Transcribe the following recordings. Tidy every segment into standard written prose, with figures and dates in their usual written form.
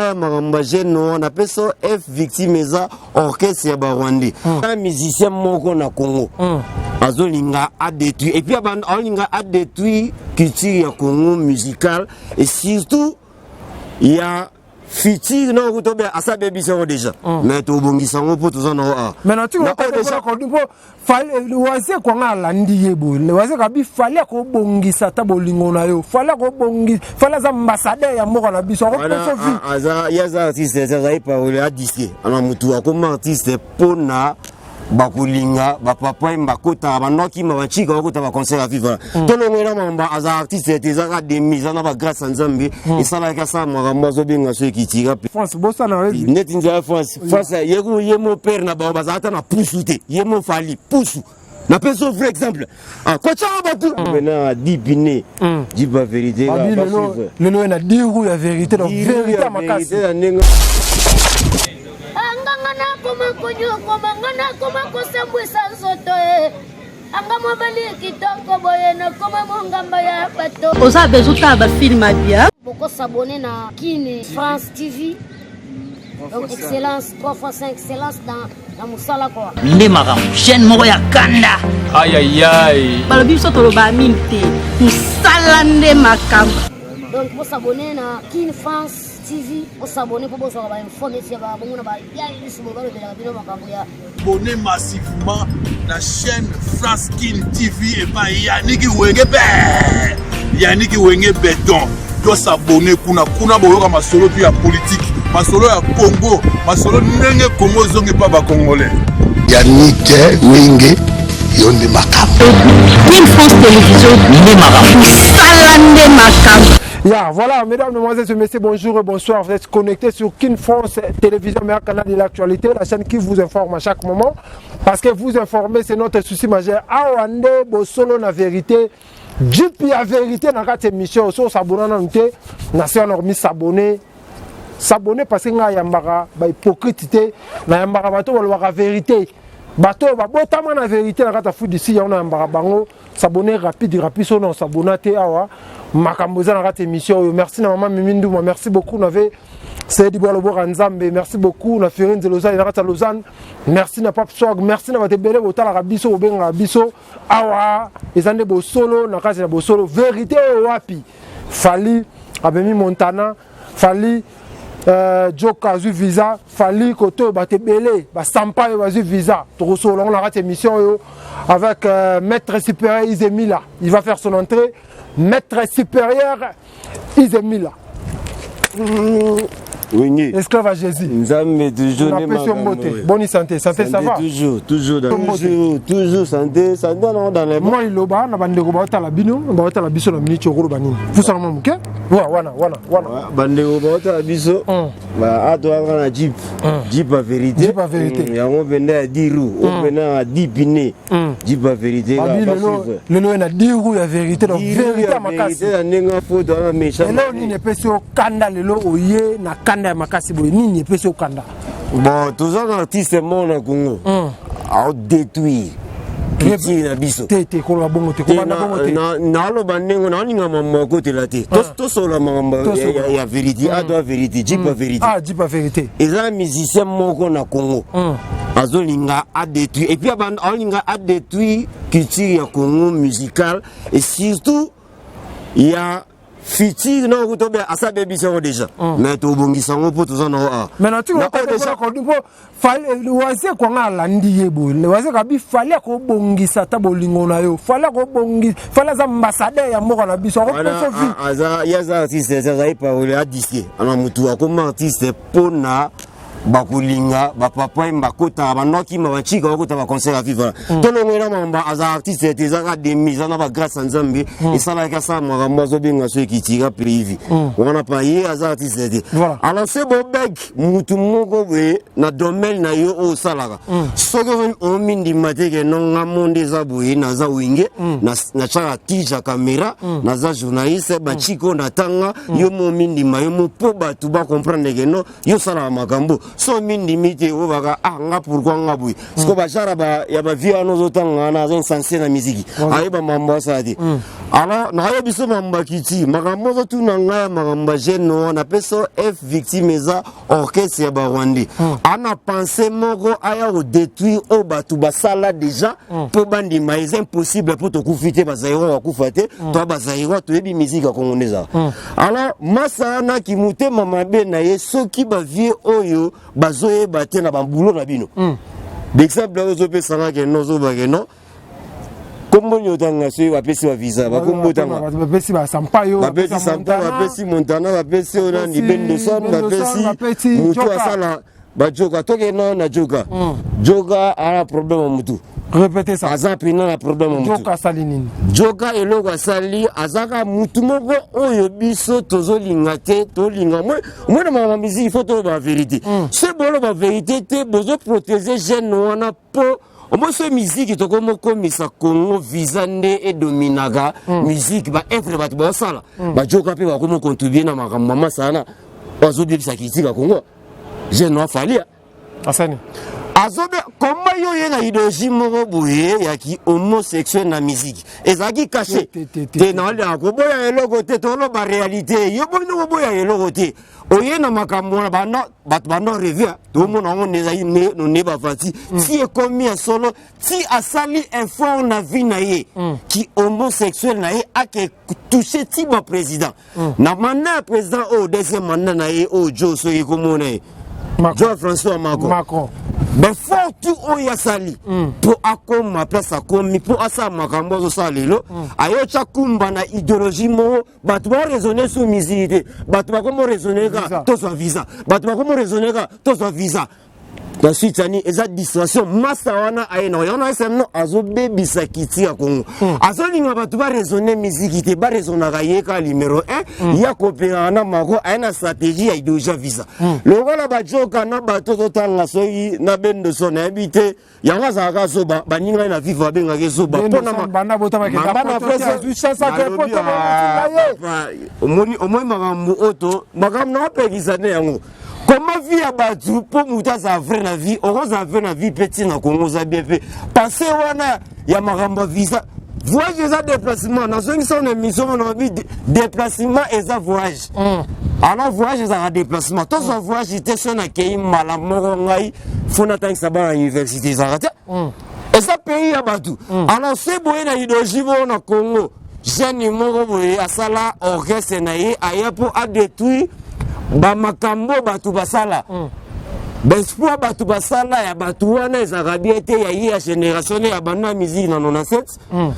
Ya makambo ya jeune wana apesa F victime, eza orchestre ya Barwandais. Un musicien moko na Congo azolinga adétruire, et puis azolinga adétruire culture ya Congo musical et surtout ya futur. Na okuta obe asa abebisi yango déjà, mais tobongisa yango mpo toza na a. Mais na tika mpo Wazekwa nga alandi ye boye. Wazekwa abi Fally akobongisa ata bolingo na yo. Fally akobongisa, Fally aza ambassadeur ya mboka na biso, akopesa vie. Aza, ye aza artiste, azali parole adiske ana motu akoma artiste mpona bakolinga bapapa ye bakotaka bandokima bacika bakota baconcert ya FIFA. Tolongoela makambo, aza artiste te, ezaka demi, eza na bagrâce ya Nzambe esalaki asala makambo azobenga so ekitira. France bosana. Neti nzela ya France, France ye mo père na bango bazala ata na pusu te. Ye mo Fally pusu, napesi o vrai exemple kotyaka bato mpena dipine jipa vérité. Lelo ye na diru ya vérité, donc vérité ya makasi. Ya ndenge. Anganga nakoma konyokoma, nga nakoma kosambwisa nzoto e anga mobali kitoko boye, nakoma mongamba ya bato. Oza besoin otala bafilm ya bien. Bokosabone na Kine France TV, donc excellence 3 fois 5, excellence dans na mosala kwa. Nde makambo, chaîne moko ya kanda. Ayayay. Balobi biso toloba mingi te, mosala nde makambo. Donc bosabone na Kine France TV, bosabone mpo bozwaka bainfo neti ya babongo na baya biso boye, balobelaka bino makambo ya Abonnez massivement la chaîne France Kin TV et Yannick Wenge be Yannick Wenge Béton. Tosabone kuna kuna, boyoka masolo tu ya politique, masolo ya Congo, masolo ndenge Congo ezongi mpa Bacongolais. Yannick Wenge, yo nde makambo. Kin France Télévision. Nde makambo. Mosala nde makambo. Ya, voilà, mesdames, mesdemoiselles et messieurs, bonjour et bonsoir. Vous êtes connectés sur Kin France Télévision, meilleur canal de l'actualité, la chaîne qui vous informe à chaque moment. Parce que vous informer, c'est notre souci majeur. Awa nde, bosolo na vérité. Jeep ya vérité dans cette émission. So s'abonner na nte, na se on a s'abonner. S'abonner parce que nga yambaka ba hypocrite te, na yambaka bato balobaka vérité. Bato babotama na vérité na kati ya Afrique du Sud, yango na yambaka bango. S'abonner rapide rapide, so na s'abonner te awa makambo eza na kati émission oyo. Merci na mama Mimi Nduma, merci beaucoup na ve Seydi Bwaloboka Nzambe, merci beaucoup na Firenze Lausanne na kati ya Lausanne, merci na Pape Swag, merci na bato ebele botalaka biso, bobengaka biso. Awa eza nde bosolo na kati na bosolo, vérité oyo wapi Fally amemi Montana, Fally Joka azwi visa, Fally kote oyo bato ebele basampa oyo bazwi visa. Tokosolola ngo na kati émission oyo avec maître supérieur Isemila. Il va faire son entrée, maître supérieur Isemila. Wenge. Esclave à Jésus. Nzambe toujours. Napesi yo mbote. Bonne santé, santé, ça va? Toujours, toujours, toujours, toujours santé, santé non dans les Mwa liloba na bandeko baotala bino, baotala biso na miniti, okoloba nini? Pusana mwa moke. Wana wana wana. Bandeko baotala biso, atoyaka na jeep, jeep ya vérité. Jeep ya vérité. Yango mpenza ya diru oyo mpenza ya dipine, jeep ya vérité. Babi lelo, lelo ye na diru ya vérité, donc vérité ya makasi. Ya ndenge foto wana méchant. Lelo nini epesi yo kanda? Lelo oye na kanda ya makasi boye, nini epesi yo kanda? Bon, toza na artiste moko na Congo aodétruire culture na biso. Te te, koloba bongo te, kobanda bongo te. Naoloba ndenge naolinga mambo akotela te. Tosolola makambo ya vérité, ato ya vérité, jeep ya vérité. Ah, jeep ya vérité. Eza musicien moko na Congo azolinga adétruire, et puis aolinga adétruire culture ya Congo musical et surtout ya futur. Na okuta obe asa abebisi yango déjà, mais tobongisa yango mpo toza na a. Mais na tika mpo Wazekwa nga alandi ye boye. Wazekwa abi Fally akobongisa ata bolingo na yo. Fally akobongisa, Fally aza ambassadeur ya mboka na biso, akopesa vie. Aza, ye aza artiste, azali parole adiske ana motu akoma artiste mpona bakolinga bapapa ye bakotaka bandokima bacika bakota baconcert ya FIFA. Tolongoela makambo, aza artiste te, ezaka demi, eza na bagrâce ya Nzambe esalaki asala makambo azobenga so ekitira pays wana pa ye aza artiste te. Alors se bobek mutu moko boye na domaine na yo oyo osalaka, soki omindima te ke no nga monde eza boye, naza Wenge, natiaka tige ya caméra, naza journaliste, bacika oyo natanga, yo mo omindima yo mo mpo bato bacomprendre ke no yo osalaka makambo. So mindimi te, obaka ah nga pourquoi nga boye. Siko bajara ya bavie wana ozotanga wana aza insensé na miziki, ayeba mambo asala te. Alors nayebi biso mambo ya culture, makambo ozotuna ngai ya makambo ya jeune wana, apesa F Victime eza orchestre ya Barwandais. Ana pense moko aya kodétruire oyo bato basala déjà mpo bandima. Eza impossible mpo tokufi te, Bazaïrois bakufa te, to Bazaïrois toyebi musique ya Kongo nde ezala. Alors masa wana kimotema mabe na ye, soki bavie oyo bazoyeba te na babulo na bino, d'exemple oyo ozopesanga ke no, ozobake no, kombo nini otanga soki bapesi bavisa, bakombo otanga? Bapesi basampayo. Bapesi Sampa, bapesi Montana, bapesi oyo nani, Bendoson, bapesi motu asala bajoka. Tokenda na Joka. Joka ana problème ya mutu. Répétez ça. Aza mpena na problème ya mutu. Joka asali nini? Joka eloko asali, azaka mutu moko oyo biso tozolinga te. Tolinga mwana makambo musique, il faut toloba vérité. So boloba vérité te, bozoprotéger jeune wana mpo omoi so musique tokomokomisa Congo visa nde edominaka musique, baêtre bato bazosala bajoka mpe bakomi contribuer na makambo mama sana bazobebisa critique ya Congo. Jeune afalia. Asani. Azobe koma yo ye na idéologie moko boye ya ki homosexuel na musique ezalaki caché te. Naolingaka koboya eloko te, toloba réalité. Yo bino koboya eloko te, oye na makambo wana banda bato banda revient, tomona yango nde ezali ne bafanti ti ekomi ya solo, ti asali effort na vie na ye ki homosexuel na ye, ake touche ti baprésident na mandat ya président oyo, deuxième mandat na ye oyo, jo soki komona ye jo François Macron. Macron. Befort tu oyo asali mpo akoma place akomi, mpo asala makambo azosala lelo, ayotya kumba na idéologie moko. Bato baoraisonne sur musique te, bato bakomi oraisonne kaka tozwa visa, bato bakomi oraisonne kaka tozwa visa. Na suite ani eza distraction. Masa wana aye na yango na sm no azobebisa kiti ya Kongo, azolinga bato baraisonne musique te, baraisonnaka ye kaka numéro 1 ya kopelaka na Macron. Aye na stratégie ya idéologie ya visa lokola bajoka na bato totanga soki na Bendoso, nayebi te yango azalaka zoba. Baningai na vivre babengaki zoba. Omoni makambo oyo to makambo na opekisa nde yango koma vie ya bato mpo moto azala vrai na vie, okozala vrai na vie mpe ntina Kongo oza bien mpe pense wana ya makambo ya visa. Voyage eza déplacement. Nazongisa na émission mona babi déplacement eza voyage. Alors voyage ezalaka déplacement. Tozwa voyage te, so nakei mbala moko ngai fo natangisa bana na université, ezalaka te, eza pays ya bato. Alors se boye na idéologie moko na Congo, jeune moko boye asala orchestre na ye, aya mpo adétruire bamakambo bato basala, baespoir bato basala ya bato wana ezalaka bien te. Ya ye ya génération ne ya banda ya musique na 97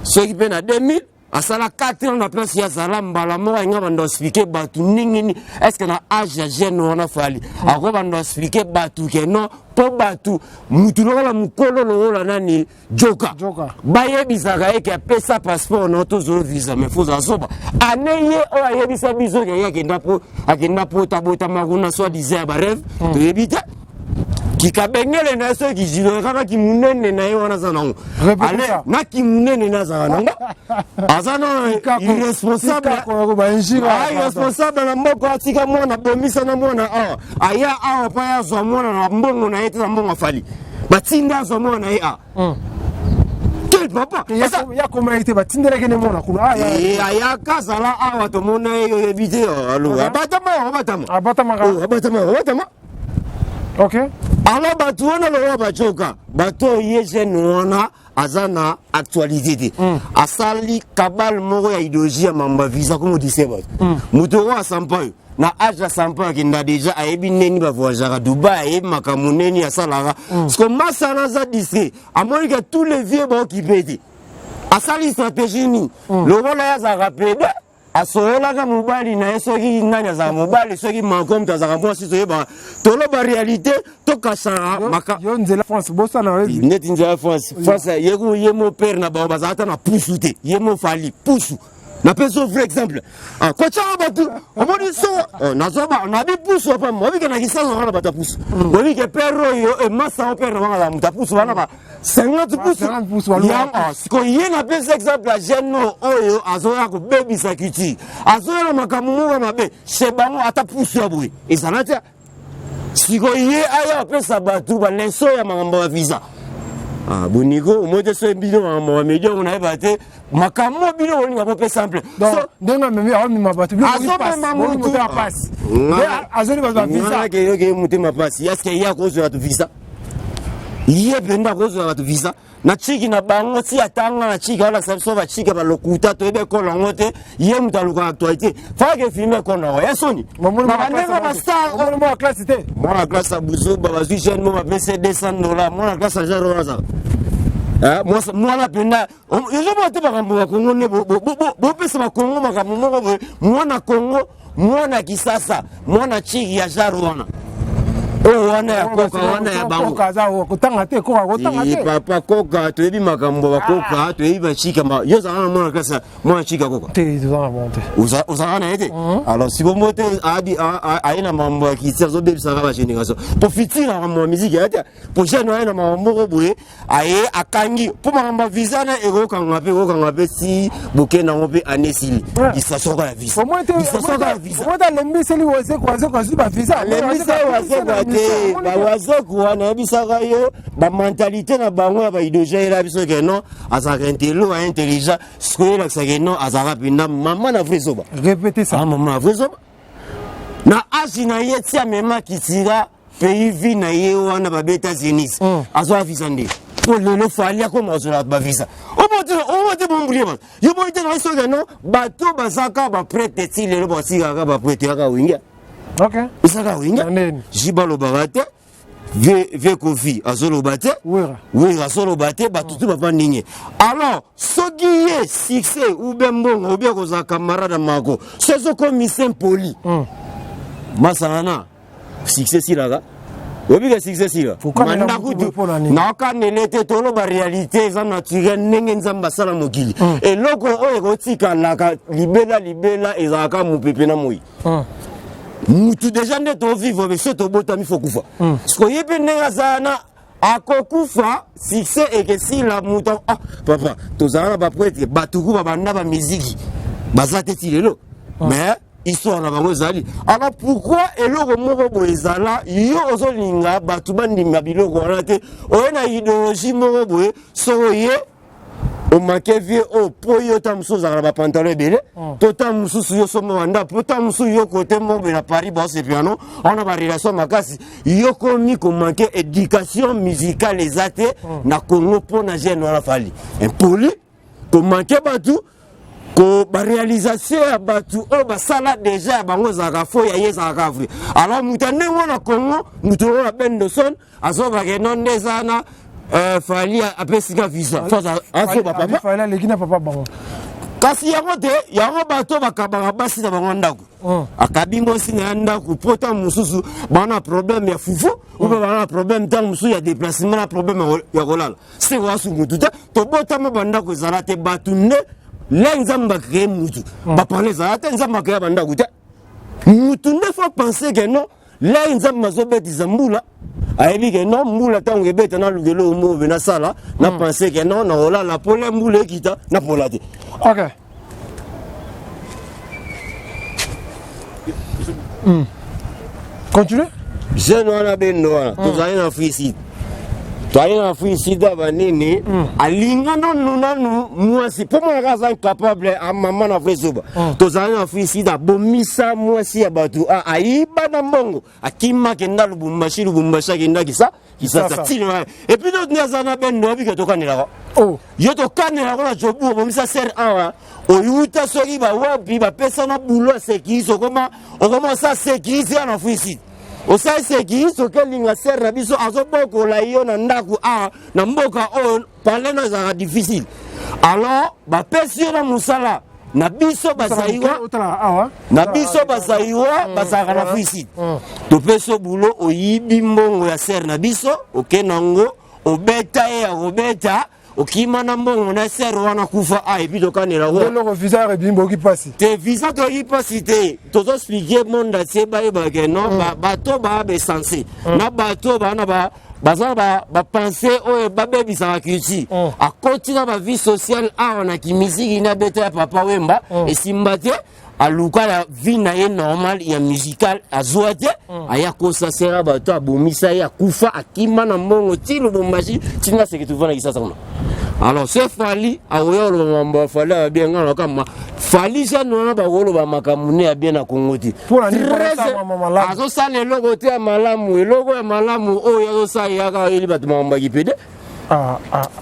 soki mpe na 2000, asala 4 ans na place ye azala mbala moko alinga bando expliquer bato ndenge nini. Est ce que na age ya jeune wana Fally ako bando expliquer bato ke non, mpo bato mutu lokola mokolo lokola nani Joka bayebisaka ye ke apesa passeport na tozwa visa, mais faut azoba ane ye oyo ayebisa biso ke ye akenda po akenda po tabotama kuna, soit disant ya barêve, toyebi te. Kikabengele na ye soki kijilo kaka kimunene na ye wana aza nango ale na kimunene na azalaka nango, aza na irresponsable, irresponsable na mboka. Atika mwana, bomisa na mwana awa, aya awa mpo aya azwa mwana na mbongo na ye te, na mbongo afali batinda azwa mwana na ye a quel papa. Yakomaki te, batindelaki ne mwana kuna. Ayaka azala awa, tomona ye, oyebi te. Alo abatama, abatama. Abatamaka. Abatama, abatama. Ok. Alors bato wana lokola bajoka, bato oyo ye jeune wana aza na actualité te, asali kabale moko ya idéologie ya mamba visa komodise bato. Moto oyo asampa oyo na age ya sampa akenda déjà, ayebi ndeni bavoyageaka Dubai, ayebi makambo neni asalaka. Parce que masana aza distrait, amoni ke tous les vieux baokipe te. Asali stratégie nini? Lokola ye azalaka pede, asololaka mobali na ye soki nani azalaka mobali, soki Macron moto azalaka mwasi, toyebaka, toloba réalité, tokasaka. Yo nzela France bosana. Neti nzela France, France ye mo père na bango bazalaka ta na pusu te, ye mo Fally pusu. Napesi yo vrai exemple kotyaka bato omoni so nazoba nabi pusu apa obike na kisasa wana bato ya pusu, obike père oyo emasa o père na bango azala moto ya pusu wana ba 50 pusu yango. Sikoyo ye napesi exemple ya jeune oyo azoya kobebisa culture, azoya na makambo moko mabe chez bango, ata pusu ya boye ezala te. Sikoyo ye aya apesa bato baleso ya makambo ya visa. Ah, boniko omoi te so bino makambo ya media ngo nayeba te makambo bino bolinga bopesa ample. Ndenge amemi aomema bato azomema mutu pasi azoli bato bavisa keyoke motema pasi aske ye akozwa bato visa, ye mpenza akozwa bato visa na chiki na bango ti atanga na chiki alakisa biso bachiki ya balokuta, toyebi ekolo yango te. Ye moto alukaka actualité, fake filme ekolo yango ya soni na bandenge bastar. Mwana classe te. Mwana classe ya buzoba, bazwi jeune mo bapesi 200 $. Mwana classe ya genre wana azala mwana mpenza ezomona te makambo ya Kongo nde bopesa bakongo makambo moko boye. Mwana Kongo, mwana Kisasa, mwana chiki ya genre wana, oyo wana ya koka wana ya bango. Kotanga te, koka kotanga te. Papa koka, toyebi makambo bakoka, toyebi bachika. Yo ozalaka na mwana classe, mwana chika koka? Te, tozanga bon te. Ozalaka na ye te. Alors sibombo te aye na mambo ya kiti, azobebisaka bagénération po fitira makambo ya miziki aya te, po jeune aye na makambo moko boye, aye akangi mpo makambo ya visa na ekokanga mpe ekokanga mpe si bokende yango mpe ane esili distraction ya visa, distraction ya visa. Alembiseli Wazeko, Wazeko azwi bavisa. Alembisa Wazeko te. Bawazeko wana ayebisaka yo bamentalité na bango ya baidéologie ayela biso ke non, azalaka intello, aintelligent. Sikoyo elakisaka non, azalaka mpenza mama na vrai zoba. Répétez ça. Mama na vrai zoba na age na ye ti amema kitira pays vi na ye wana babeta Zénith, azwa visa nde po lelo Fally akoma azwela bato bavisa. Omo te bombulie bato yo boyi te na soki no bato bazaka baprêtre ti lelo batikaka baprêtre kaka Wenge. Ezaka Wenge. Jiba alobaka te, vie Kofi azoloba te, Wera azoloba te, bato tu bavandi ndenge. Alors soki ye succès ou bien mbongo ou bien kozala camarade mako so ezokomisa impoli masangana, succès silaka. Oyebi ke succès sila manda kutu naokanele te. Toloba réalité eza naturel ndenge Nzambe asala mokili. Eloko oyo ekotikalaka libela libela ezalaka mopepe na moi. Mutu déjà nde tovivre, mais so tobotami fo kufa. Siko ye mpe ndenge azala na akokufa, succès ekesila mutu. Ah papa, tozala na baprêtre, batuku babanda bamiziki baza te ti lelo, mais histoire na bango ezali. Alors pourquoi eloko moko boye ezala, yo ozolinga bato bandima biloko wana te? Oye na idéologie moko boye, soko ye omake vie oyo mpo yo ta mosusu ozalaka na bapantalon ebele, to ta mosusu yo somba banda, po ta mosusu yo kote moko boye na Paris baosepiano wana barelation makasi, yo komi komanke éducation musicale eza te na Congo. Mpo na jeune wana Fally impoli, komanke bato ko baréalisation ya bato oyo basala déjà ya bango ezalaka faux, ya ye ezalaka vrai. Alors moto ya ndenge wana Congo, moto oyo na Bendoson azobake no nde eza wana Fally apesika visa afo bapapa. Fally aleki na papa bango. Kasi yango te, yango bato bakabaka basi na bango ndako, akabi mwasi na ya ndako mpo ntango mosusu baa na problème ya fufu ou bien baa na problème ntango mosusu ya déplacement, na problème ya kolala. Se wasu mutu te, tobotama bandako ezala te. Bato nde le Nzambe acréer mutu, baparle ezala te, Nzambe acréer bandako te. Mutu nde faut penser ke non, le Nzambe azobetisa mbula, ayebi ke non, mbula ntango ebeta naluka eloko moko be nasala na pense ke non, nakolala mpo le mbula ekita napola te. Ok. Continue. Jeune wana bendo wana, tozali na Afrique, toali na Afrique Sud banini, alinga nanu nanu mwasi mpo monaka aza incapable amama na vrai zoba. Tozali na Afrique Sud, abomisa mwasi ya bato, ayiba na mbongo, akima akenda Lubumbashi, Lubumbashi akenda Kisasa tina. Et puis nde aza na bendo abike tokanelaka yo, tokanelaka na jobu obomisa ser awa oyuta soki bawapi bapesa na bulo ya sécurité, okoma okoma osala sécurité ya na Afrique Sud, osali sécurité soki elinga ser na biso azobokola yo na ndako awa na mboka oyo parle no ezalaka difficile. Alors bapesi yo na mosala na biso bazaiwa na biso bazaiwa bazalaka na Afrique Sud, topesi yo bulo, oyibi mbongo ya ser na biso, okende yango obeta ye ya kobeta, okima na mbongo na ser wana kufa a et puis tokanela. Eloko visa ebimi, boyoki mpasi. Te, visa toyoki mpasi te. Tozoexpliquer monde entier bayebake non, bato baa baessence na bato baa na baza na bapense oyo babebisaka culture. Akoti na bavie sociale awa na kimisiki na beta ya Papa Wemba esimba te. Aluka ya vie na ye normal ya musical azwa te. Aya kosasera bato, abomisa ye, akufa, akima na mbongo ti Lubumbashi, ntina seke tuva na Kisasa kuna. Alors ce Fally akoya koloba mambo ya Fally ya bien, nga nakama Fally jeune wana bakoloba makambo ne ya bien na Kongo te. Azosala eloko te ya malamu. Eloko ya malamu oyo azosala, yaka oyeli bato makambo ya kipede.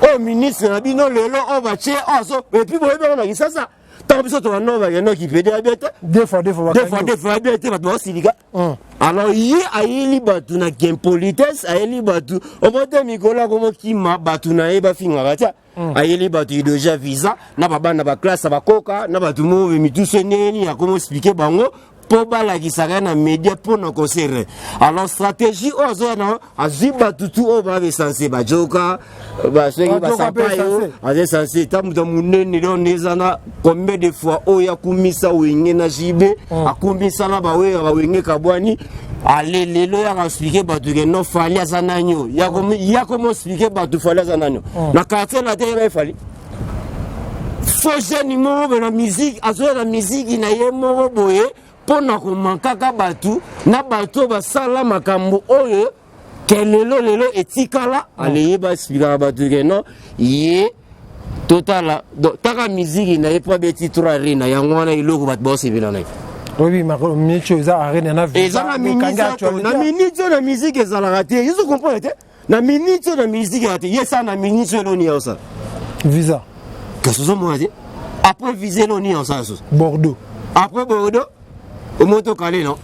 Oyo ministre na bino lelo oyo batie oyo, et puis boyebi yango na Kisasa, ntango biso tobanda bakenda kipede ya bien te. Deux fois, deux fois. Deux fois, deux fois ya bien te, bato baosilika. Alors ye ayeli bato na impolitesse, ayeli bato omo te. Mikolo akomokima bato na ye bafingaka tia. Ayeli bato idéologie visa na babana baclasse bakoka na bato mo mituso ndenge akomo expliquer bango mpo balakisaka ye na média mpo na concert. Alors stratégie oyo azoya na azwi bato tu oyo baza esense, bajoka, basoki basampa yo, aza esense ta moto ya monene. Donc eza na combien de fois oyo akumisa Wenge na JB, akumisa na bawera, bawenge kabwani. Ale lelo yaka expliquer bato ke no, Fally aza nani? Oyo ya komo expliquer bato Fally aza nani na quartier na te, yeba Fally faux jeune moko boye na musique, azoya na musique na ye moko boye mpo na komankaka bato na bato oyo basala makambo oyo ke lelo lelo etikala. Aleye baexpliquaka bato ke non, ye totala taka musique na ye mpo abeti 3 arena. Yango wana eloko bato baosepela na ye. Oyebi micho eza arena na Eza na minute oyo na musique ezalaka te. Yezo comprendre te, na minute oyo na musique ezalaka te. Ye sala na minute oyo eloni ya osala visa. Kasi ozomona te, après visa eloni ya osala susu? Bordeaux. Après Bordeaux omoto kale non.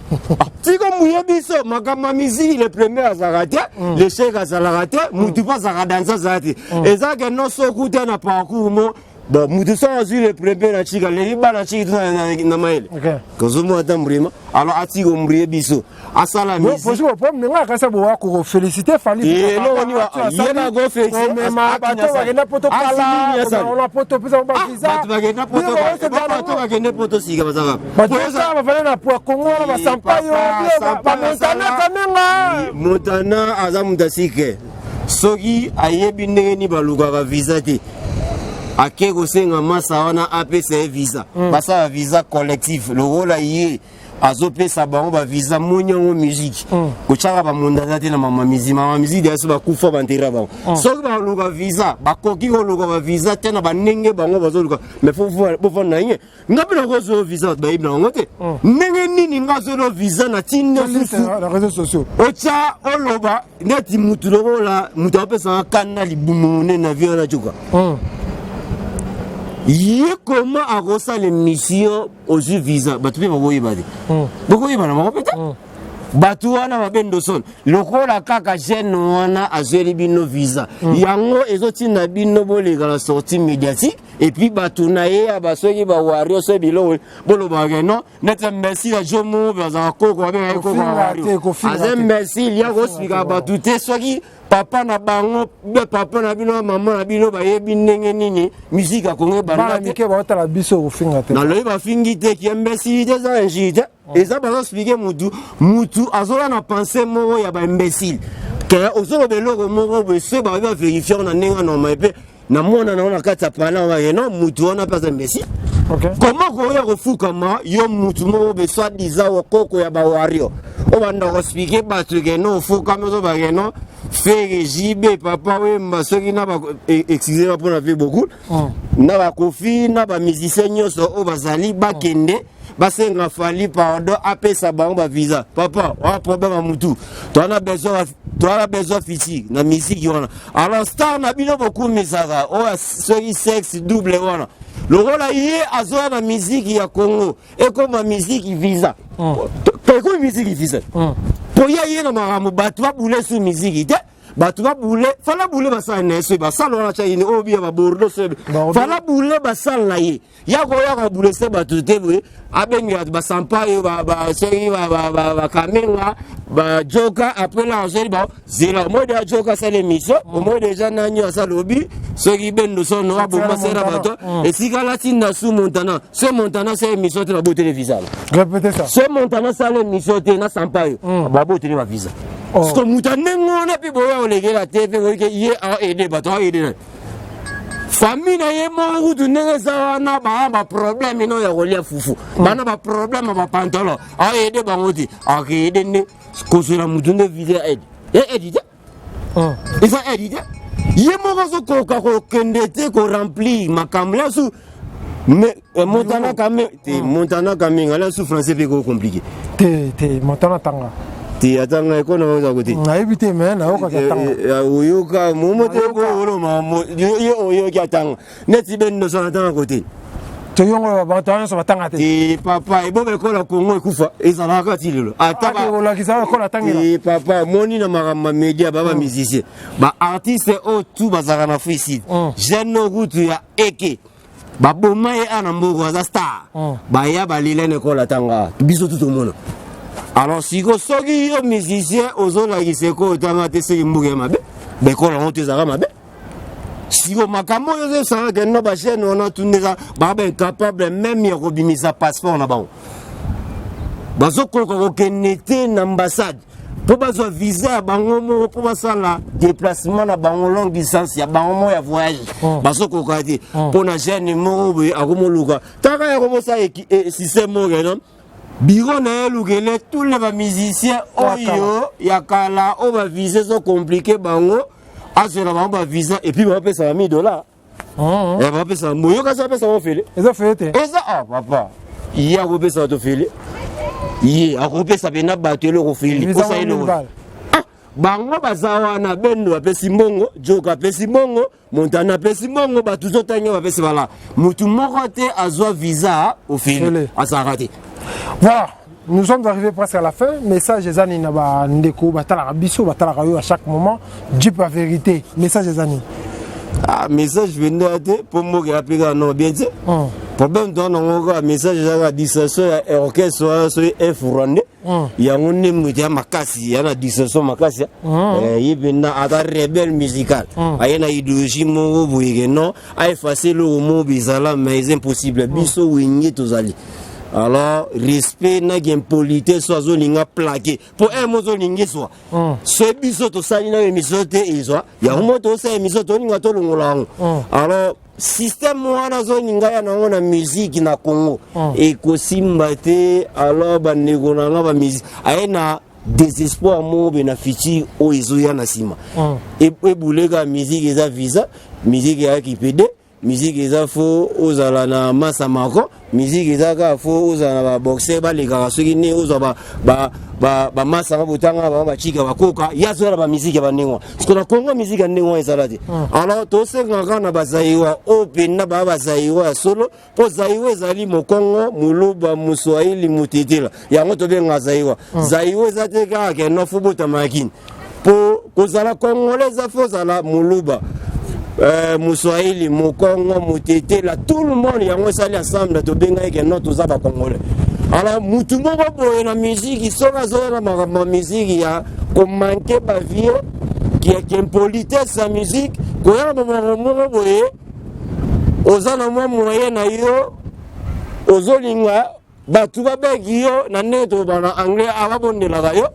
Tika muye biso makambo ya musique, le premier azalaka te, l'échec azalaka te, mutu mpo azalaka danse azalaka te. Eza ke non, soki te na parcours mo bon, mutu so azwi le premier na tika leli bana tiki tu na mayele kozomona ata mbrima. Alors atika ombrie biso, asala. Nga akasi bowa koféliciter Fally. Eloko nini ye na koféliciter? Bato bakenda poto kala, poto pesa bavisa. Bato bakenda poto, bato bakende poto sika bazaka. Bato bafanda na Kongo wana, basampa yo, bamontana kamenga. Montana aza moto asike, soki ayebi ndenge nini balukaka visa te, ake kosenga masa wana apesa ye visa. Basala visa collectif lokola ye azopesa bango bavisa. Moni yango musique kotiaka bamonda aza te na mama musique. Mama musique deya so bakufa, bantera bango. Soki baluka visa, bakoki koluka bavisa te na bandenge bango bazoluka, mais faut bofanda ye. Nga mpe nakozwa visa, bato bayebi na yango te ndenge nini nga azolo visa na ntina susu. Na réseaux sociaux. Otya oloba neti mutu lokola mutu apesaka kanda libumu monene na vie wana cuka ye. Koma akosala émission, ozwi visa, bato mpe bakoyeba te, bokoyeba na bango mpe te. Bato wana babendo son lokola kaka jeune wana azweli bino visa, yango ezotinda bino boleka na sortie médiatique. Et puis bato na ye ya basoki bawario so biloko bolobaka non, neti imbécile ya jomo bazalaka koko, babengaki koko ya wario, aza imbécile ya kospika bato te. Soki papa na bango be papa na bino, mama na bino bayebi ndenge nini musique ya Kongo ebanda te. Mike baotala biso, kofinga te. Nalobi bafingi te, ki imbécilité eza injure te. Eza bazoexpliquer mutu, mutu azola na pensée moko ya baimbécile ke ozoloba eloko moko boye, soki babi bavérifier na ndenge normal mpe na mwana nango na kati ya pala wake non, mutu wana mpe aza imbécile. Koma koya kofukama yo mutu moko be soi disant koko ya bawario, obanda koexpliquer bato ke no, ofukami, ozobake no Ferre, JB, Papa Wemba, soki na excuse nga mpona vie beaucoup na bakofi na bamusicien nyonso oyo bazali bakende basenga Fally pardon, apesa bango bavisa. Papa wana problème ya mutu, towana besoin physique na musique wana. Alors star na bino bokumisaka oyo soki sexe double wana, lokola ye azoya na musique ya Congo, ekoma musique visa, ekomi musique visa po ye ye na makambo bato babule su musique te. Bato babule fala bule basala na ye, soki basala wana tya yini oyo biya babordo, soki fala bule basala na ye, ya koya kobulese bato te boye, abengi bato basampa yo, soki bakamenga bajoka. Après la azoli bao zela omoi deja joka asala émission, omoi deja nani asala obi soki bendo sono aboma sera bato esika latinda su Montana. So Montana asala émission te, babotele visa. Répétez ça. So Montana asala émission te na sampa yo, babotele bavisa. Parce que moto ndenge wana mpe boya olekela te mpe oyoki ye aide bato, aide na. Famille na ye moko kutu ndenge eza wana baa baproblème ino ya kolia fufu, bana baproblème ya bapantalon, aede bango te, akeede nde kozwela mutu nde visa aide ye aide te, eza aide te. Ye moko azokoka kokende te koremplir makambo ya su mais Montana kame te, Montana Kamenga la su français mpe ko compliqué. Te te, Montana tanga. Te, atanga ekona oza kote. Nayebi te, mais nayokaki atanga. Oyoka momo te, oloma yo oyoki atanga neti bendo so atanga kote. Toyongo bato nyonso batanga te. Te papa, eboba ekola Kongo ekufa ezalaka ti lelo. Ata olakisa ekola atangela. Te papa, moni na makambo ya media, ba bamusicien, baartiste oyo tu bazalaka na Afrique, jeune oyo kutu ya eke baboma ye a na mboka aza star, baya balela na ekola tanga, biso tu tomona. Alors siko soki yo musicien ozolakisa ekolo tanga te, soki mboka ya mabe, baekolo yango te ezalaka mabe. Siko makambo oyo ozosala kenda bachaîne wana tunda eza baa baincapable même ya kobimisa passeport na bango, bazokoka kokende te na ambassade mpo bazwa visa ya bango moko mpo basala déplacement na bango, longue distance ya bango moko ya voyage, bazokoka te mpo na jeune moko boye akomoluka taka ya komosala système moko keno biro na ye elukele tous les bamusicien oyo ya kala oyo bavisa ezocompliquer bango, azwela bango bavisa et puis bapesaka 1000 $. Bapesaka moyoka so apesa bango fele. Eza fele te. Eza ah papa, ye akopesa bato fele, ye akopesa mpena bato eloko fele osa eloko bango baza wana. Bendo apesi mbongo, Joka apesi mbongo, Montana apesi mbongo, bato zotangi bapesi bala, mutu moko te azwa visa ofele azalaka te. Voilà, nous sommes arrivés presque à la fin. Message eza nini na bandeko batalaka biso, batalaka yo à chaque moment, Jeep ya vérité? Message eza nini? Ah, message mpenza te mpo mboka ya mpe kaka non bien te. Problème to nango kaka message ezaka distraction ya orchestre wana, soki F rwandais yango nde moto ya makasi ya na distraction makasi. Ye mpenza aza rebelle musical, aye na idéologie moko boye ke non, aefface eloko moko bizala, mais eza impossible. Biso Wenge tozali, alors respect naki impolitesse so azolinga plaquer mpo un mo ozolingi zwa so biso tosali nayo émission te, ezwa yango mo tosala émission, tolinga tolongola yango. Alors système wana azolinga ya nango na musique na Congo ekosimba te. Alors bandeko na nga bamusique, aye na désespoir moko be na futur oyo ezoya na nsima. Ebuleka musique eza visa, musique eyaki pede, musique eza fo ozala na masa mako, musique eza kaka fo ozala na baboxer balekaka soki nde ozwa bamasanga botanga bango bacika bakoka ye azoya na bamusique ya bandenge wana, parce que na Congo musique ya ndenge wana ezala te. Alors tosengaka na bazaiwa oyo mpenza baa bazaiwa ya solo, mpo zaiwa ezali mokongo, moluba, moswahili, motetela, yango tobengaka zaiwa. Zaiwa eza te kaka keno fo botama ya kini mpo kozala congolais, eza fo ozala moluba, moswahili, mokongo, motetela, tout le monde, yango esali ensemble tobengaki ke non, toza bacongolais. Alors mutu moko boye na musique, soki azoya na makambo ya musique ya komanquer bavieux, impolitesse ya musique, koya na makambo moko boye, oza na mwa moyen na yo, ozolinga bato babeki yo na ndenge toloba na anglais, ababondelaka yo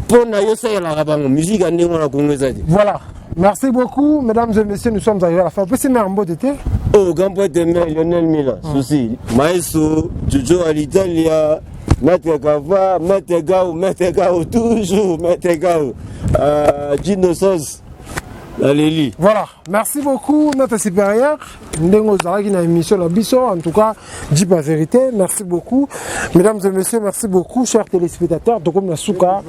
mpo na yo osalelaka bango musique ya ndenge wana, Kongo eza te. Voilà. Merci beaucoup, mesdames et messieurs. Nous sommes arrivés à la fin. Opesi mère mbote te? Oh, grand prêtre mère Lionel Mila, souci. Maestro, Jojo à l'Italia, Maître Kava, Maître Gao, Maître Gao, toujours Maître Gao. Gino Sos, Aleli. Voilà. Merci beaucoup, notre supérieur. Ndengo ozalaki na émission na biso. En tout cas, Jeep la vérité. Merci beaucoup. Mesdames et messieurs, merci beaucoup, chers téléspectateurs. Donc, na suka,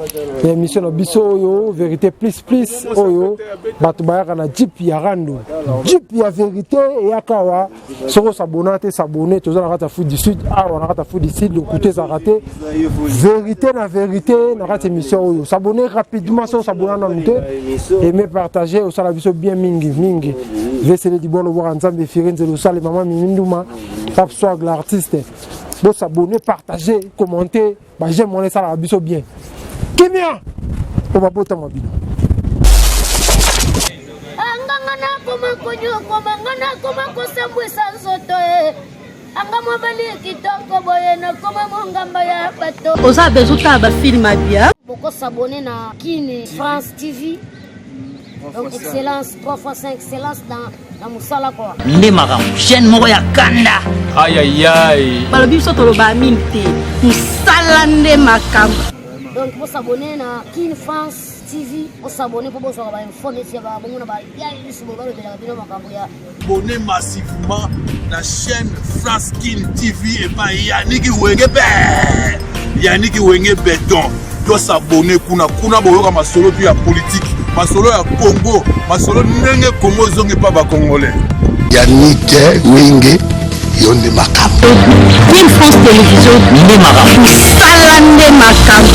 émission na biso oyo, vérité plus plus oyo, bato bayaka na Jeep ya rando. Jeep ya vérité eyaka wa soko s'abonner te, s'abonner, toza na kati ya Afrique du Sud, awa na kati ya Afrique du Sud, lokuta ezalaka te. Vérité na vérité na kati émission oyo. S'abonner rapidement soko s'abonner nanu te. Aimer, partager, osala biso bien mingi mingi. VCD di bon voir Nzambe Firenze Lusale, maman Mimi Nduma, Pape Swag l'artiste. Bo s'abonner, partager, commenter, ba j'aime on esala biso bien. Kimia. Obabota bino. Anganga nakoma konyokoma, nga nakoma kosambwisa nzoto e anga mobali kitoko boye nakoma mongamba ya bato. Oza besoin otala bafilm ya bien. Bokos'abonner na Kine France TV. Donc excellence, 3 fois 5 excellence dans na mosala quoi. Nde makambo chaîne moko ya kanda. Ayayay. Balobi biso toloba mingi te, mosala nde makambo. Donc bosabone na Kin France TV, bosabone mpo bozwaka bainfo neti ya babongo na baya biso boye balobelaka bino makambo ya Abonnez massivement na chaîne France Kin TV epai Yannick Wenge be Yannick Wenge Beton. To s'abonner kuna kuna boyoka masolo tu ya politique, masolo ya Congo, masolo ndenge Congo ezongi pa ba Congolais. Yannick Wenge yo nde makambo. Kin France Télévision nde makambo. Mosala nde makambo.